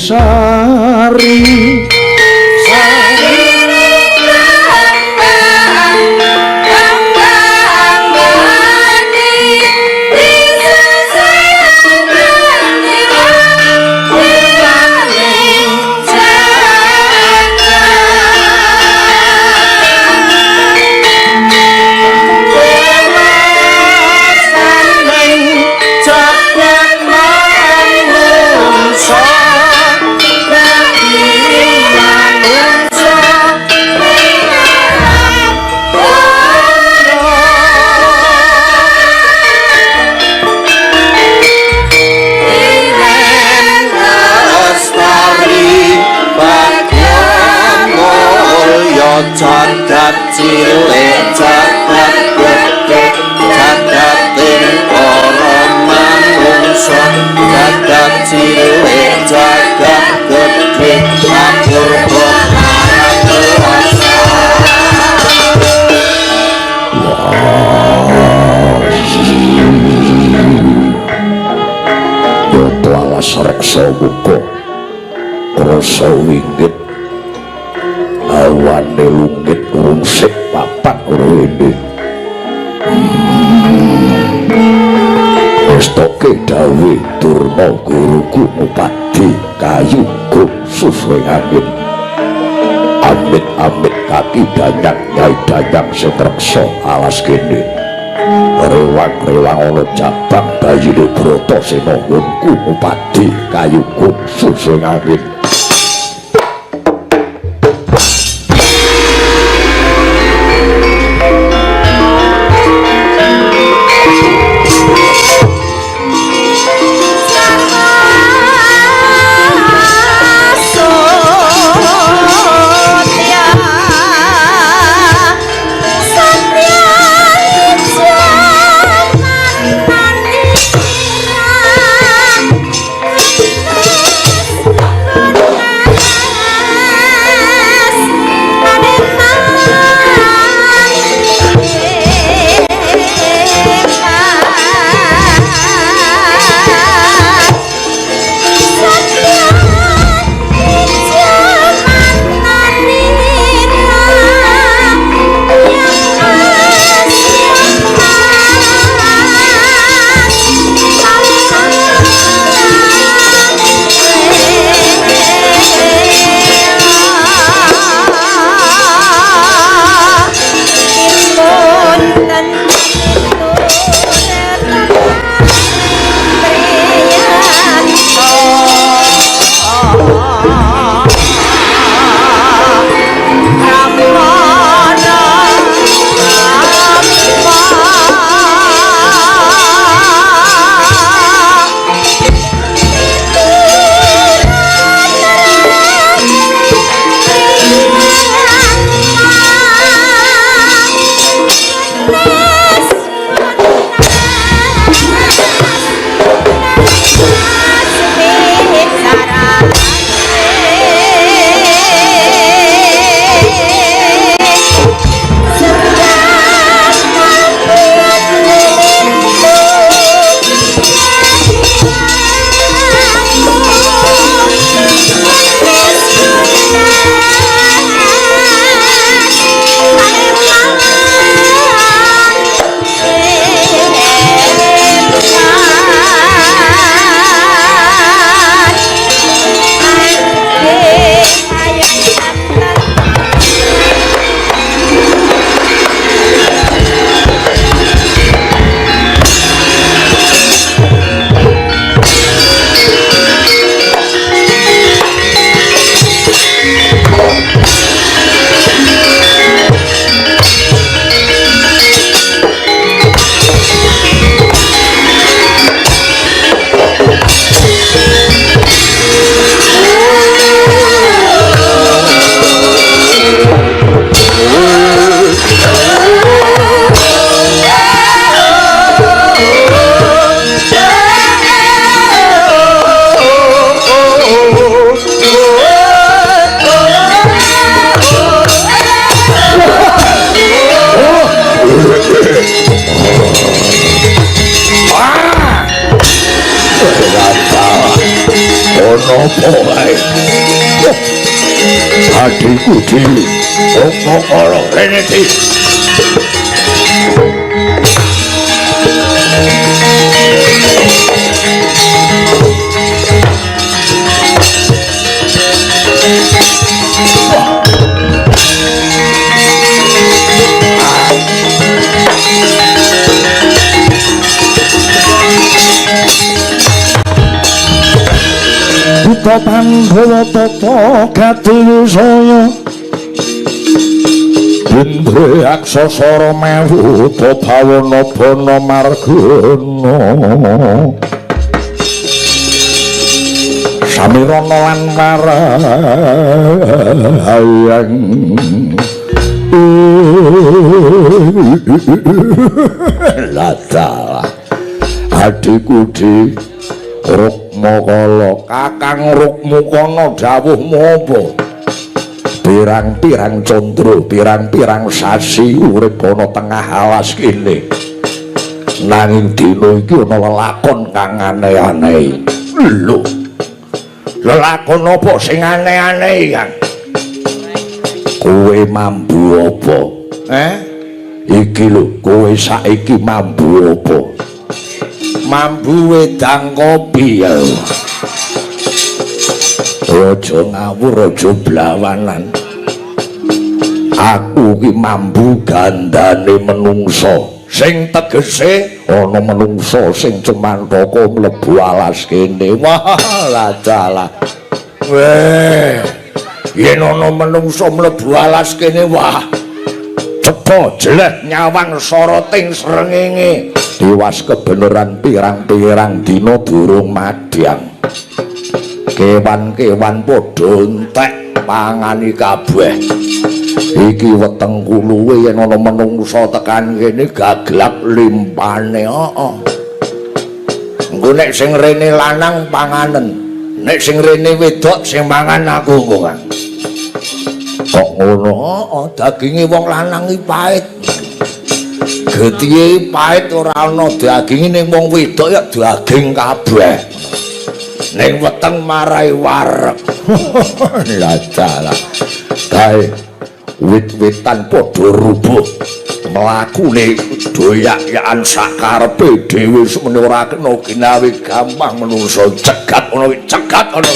Sari jagat cilik jagat gedhe jagating para manungsa jagat cilik jagat gedhe apurba marang. Yoto alas reksa muka rasa winggit awane lungit rungsik papat rene. Estoke dawuh Durna guruku ngupadi kayu gungsus ing angin. Amit-amit kaki danyang nyai danyang sing reksa alas kene. Rewang-rewang ana jabang bayine Bratasena nggonku ngupadi kayu gungsus ing angin. Satya. Lelakon apa wae? Adikku di Rukmakala rene di. Buta Pandhawa tata kadiwisaya Indre aksasara mewu bawana bana margana Samirana lan marayang Ladalah adikku di Rukmakala Kakang Rukmukana dawuhmu apa? Pirang-pirang candra, pirang-pirang sasi urip ana tengah alas kene. Nanging dina iki ana lelakon kang aneh-aneh. Lho. Lelakon apa sing aneh-aneh, Kang? Kowe mambu apa? Eh? Iki lho, kowe saiki mambu apa? Mambu wedang kopi ya. Aja ngawur, aja blawanan. Aku ki mambu gandane menungsa. Sing tegese ana menungsa sing cemantaka mlebu alas kene. Wah, ladalah. Weh. Yen ana menungsa mlebu alas kene, wah. Cetha jeleh nyawang soroting srengenge. Tiwas kebeneran pirang-pirang dina durung madhang. Kewan-kewan padha entek pangani kabeh. Iki weteng kuluwe yen ana menungsa tekan kene gaglak limpane. Heeh. Engko nek sing rene lanang panganen, nek sing rene wedok sing mangan aku engko, Kang. Kok ngono? Heeh, daginge wong lanang iki pait. Getihe pait ora ana daginge, ning wong wedok ya daging kabeh. Ning weteng marai wareg. Lah dalah. Kae wit-witan padha rubuh. Mlakune doyak-yakan sakarepe dhewe semene ora kena ginawe gampang menungso cegat ana cegat ana.